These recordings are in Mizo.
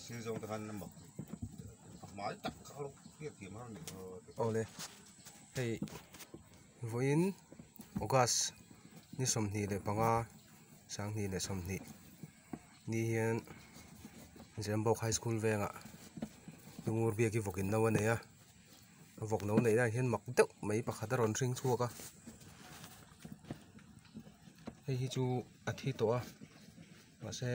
Sil zawng te khan a mak a hmai tak kha lo hriat thiam har a ni. Awle hei vawiin August ni 25 2020 ni hian Zembawk High School vengah Lungur biak hi vawk in no a nei a vawk no neih lai hian mak deuh mai pakhat a rawn hring chhuak a hei hi chu a thi tawh a mahse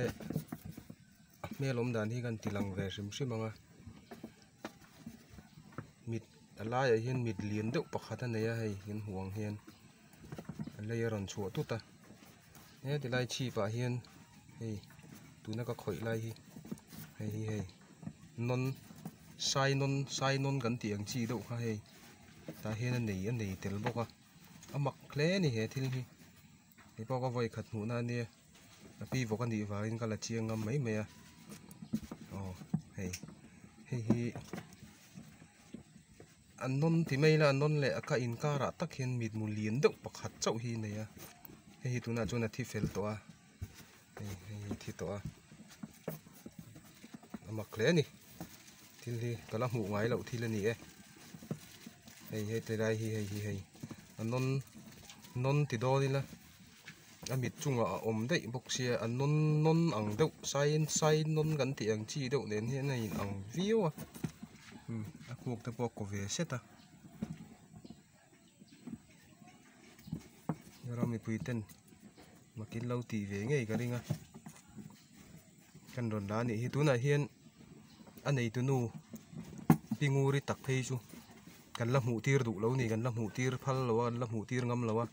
a hmel awm dan hi kan ti lang ve hrim hrim ang a mit a laiah hian mit lian deuh pakhat a nei a hei kan hmuh ang hian a lei a rawn chhuah tut a he tilai chhip ah hian hei tuna ka khawih lai hi hei hi hei nawn sai nawn sai nawn kan tih ang chi deuh kha hei tah hian a nei a nei tel bawk a a mak hle a ni he thil hi hei pawh ka vawi khat hmuh na ania a pi vawk a nih vangin ka la chiang ngam mai mai a aw hei hei hi a nawn ti mai ila a nawn leh a ka inkarah tak hian mitmu lian deuh pakhat chauh hi a nei a hei hi tunah chuan a thi fel tawh a hei hei hi a thi tawh a a mak hle a ni thil hi ka la hmuh ngai loh thil a ni e hei heti lai hi hei hi hei a nawn nawn ti dawn ila a mit chungah a awm daih bawk sia a nawn nawn ang deuh sai sai nawn kan tih ang chi deuh nen hian a in ang viau a umm a kuak te pawh a kaw ve set a ram mipui ten makin lo tih ve ngei ka ring a kan rawn la anih hi tunah hian a neitu nu pi nguri tak phei chu kan la hmuh tir duh lo a ni kan la hmuh tir phal lo a kan la hmuh tir ngam lo a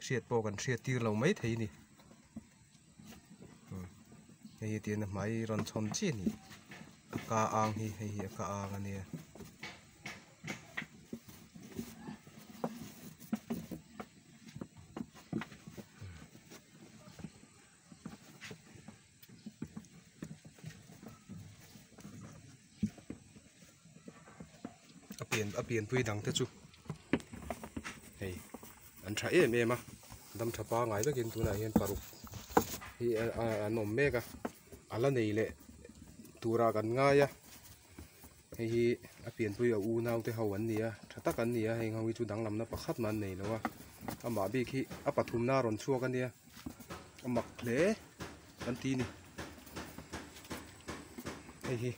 hriat pawh kan hriat tir lo mai thei a ni hei hi tihian a hmai rawn chhawn chiah a ni a ka ang hi hei hi a ka ang a nia. A pian a pianpui dang te chu hei an tha em em a dam tha pangai vekin tunah hian paruk hi an awm mek a a la nei leh turah kan ngai a hei hi a pianpui a unau te ho an ni a tha tak an ni a heng ho hi chu danglamna pakhat mah an nei lo a amah bik hi a pathumna a rawn chhuak a nia a mak hle kan ti a ni hei hi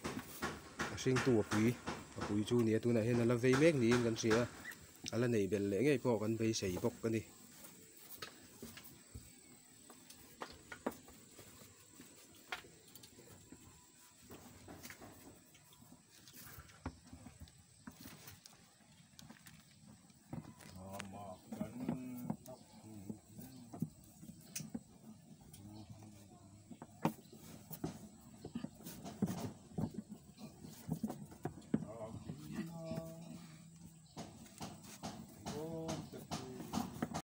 a hringtu a pui a pui chu a ni a tunah hian a la vei mek niin kan hria a a la neih belh leh ngei pawh kan beisei bawk a ni.